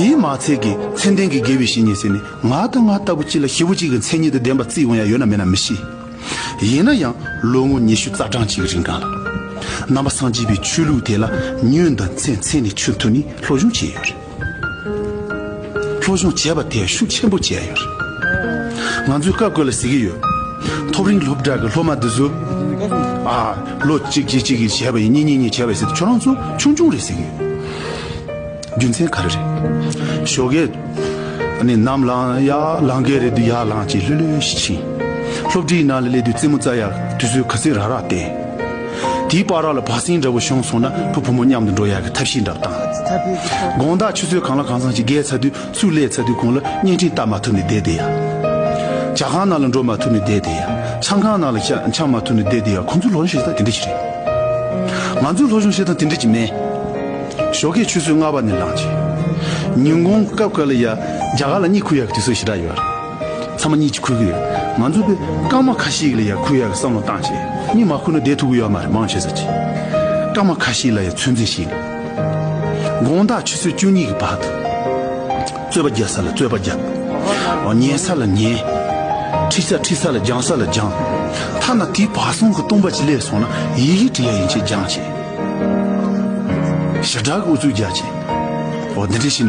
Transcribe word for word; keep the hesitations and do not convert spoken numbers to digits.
དེས་མ་ཚད་ཀྱི་མཚན་ལྡན་གྱི་དགེ་བའི་བཤེས་གཉེན་ཟེར་ནས་ང་དང་ང་ལྟ་བུ་གཅིག་ལ་ཞེ་པོ་གཅིག་གི་མཚན་ཉིད་དང་ལྡན་པ་བརྩིས་འོང་ཡ་ཡོད་ན་མེད་ན་མི་ཤེས། ཡིན་ན་ཡང་ལོ་ངོ་ཉི་ཤུ་རྩ་གྲངས་གཅིག་གི་རིང་གང་ལ། ནང་པ་སངས་རྒྱས་པའི་ཆོས་ལུགས་དེ་ལ་ཉོན་དང་མཚན་མཚན་ནས་ཆུད་མཐུད་ནས་སློབ་སྦྱོང་བྱས་ཡོད་རེད། སློབ་སྦྱོང་བྱས་པ་དེ་ཤུགས་ཆེན་པོ་བྱས་ཡོད་རེད། ང་ཚོས་སྐབས་སྐབས་ལ་ཟེར་གྱི་ཡོད། ཐོབ་རིན་སློབ་གྲྭ་གི་སློབ་མ་འདི་ཚོ། ཨ། ལོ་གཅིག་གཅིག་གཅིག་གིས་བྱས་པ་ཡིན། གཉིས་གཉིས་གཉིས་བྱས་པ་ཡིན་ཟེར་དུས་ཁྱོད་རང་ཚོ་ཆུང་ཆུང་རེད་ཟེར་གྱི་ཡོད། རྒྱུ་མཚན་ག་རེ་རེད། ཞོགས་ཀས་ནི་ནམ་ལངས་ཡར་ལངས་གི་རེད་དུས་ཡར་ལངས་ཅིག་ལྷོད་ལྷོད་ཞིག་ཕྱིན། སློབ་གྲྭའི་ནང་ལ་སླེབས་དུས་རྩེད་མོ་རྩེ་ཡག་དུས་ཚོད་ག་ཚོད་རག་རག་བལྟས། དེའི་བར་ལ་བག་གསེང་འདྲ་བོ་བྱུང་སོང་ན་བུ་བུ་མོ་མཉམ་དུ་འགྲོ་ཡག་གི་ཐབས་ཤེས་འདྲ་བོ་བཏང་། དགོང་དག་ཆུ་ཚོད་གང་ལ་གང་འཚམ་ཞིག་བརྒལ་ཚར་དུས་ཚུར་སླེབས་ཚར་དུས་གོང་ལ་བརྙན་འཕྲིན་ལྟ་མ་ཐུབ་ནས་བསྡད་བསྡད་ཡ། ཇ་ཁང་ནང་ལ་འགྲོ་མ་ཐུབ་ནས་བསྡད་བསྡད་ཡ། ཆང་ཁང་ནང་ལ་ཆ་འཆང་མ་ཐུབ་ནས་བསྡད་བསྡད་ཡ། ཁོང་ཚོའི་སློབ་སྦྱོང་བྱེད་སྟངས་དེ་འདྲ་ཞིག་རེད། ང་ཚོའི་སློབ་སྦྱོང་བྱེད་སྟངས་དེ་འདྲ་ཅིག་མེད། ཞོགས་ཀས་ཆུ་ཚོད་ལྔ་པ་ནས་ལངས་བྱས། ཉིན་གུང་སྐབས་སྐབས་ལ་ཡ་རྒྱ་གར་ལ་གཉིད་ཁུག་ཡག་གི་དུས་ཚོད་ཞེ་དྲག་ཡོད་རེད། ཚང་མ་གཉིད་ཅིག་ཁུག་གི་ཡོད། ང་ཚོ་དཔེ་སྐར་མ་ཁ་ཤས་ལ་ཡ་ཁུག་ཡག་གི་བསམ་བློ་བཏང་བྱས། གཉིད་མ་ཁུག་ན་བསྡད་ཐུབ་ཀྱི་ཡོད་མ་རེད། མང་ཆེ་ས་ཅིག་སྐར་མ་ཁ་ཤས་ལ་ཡ་ཚོད་འཛིན་བྱས་ནས། དགོང་དག་ཆུ་ཚོད་བཅུ་གཉིས་ཀྱི་བར་དུ། རྩོད་པ་རྒྱག་ས་ལ་རྩོད་པ་རྒྱབ། ཉན་ས་ལ་ཉན། ཁྲིད་ས་ཁྲིད་ས་ལ་སྦྱང་ས་ལ་སྦྱང་། ཐ་ན་དེའི་བར་གསུམ་གྱི་སྟོང་པ་ཅིག་སླེབས་སོང་ན་ཡི་གེ་འབྲི་ཡ་ཡན་ཆད་སྦྱངས་བྱས། ཞེ་དྲག་གི་ཨུ་ཚུགས་རྒྱག་བྱས། འོ་འདི་འདྲ་ཞིག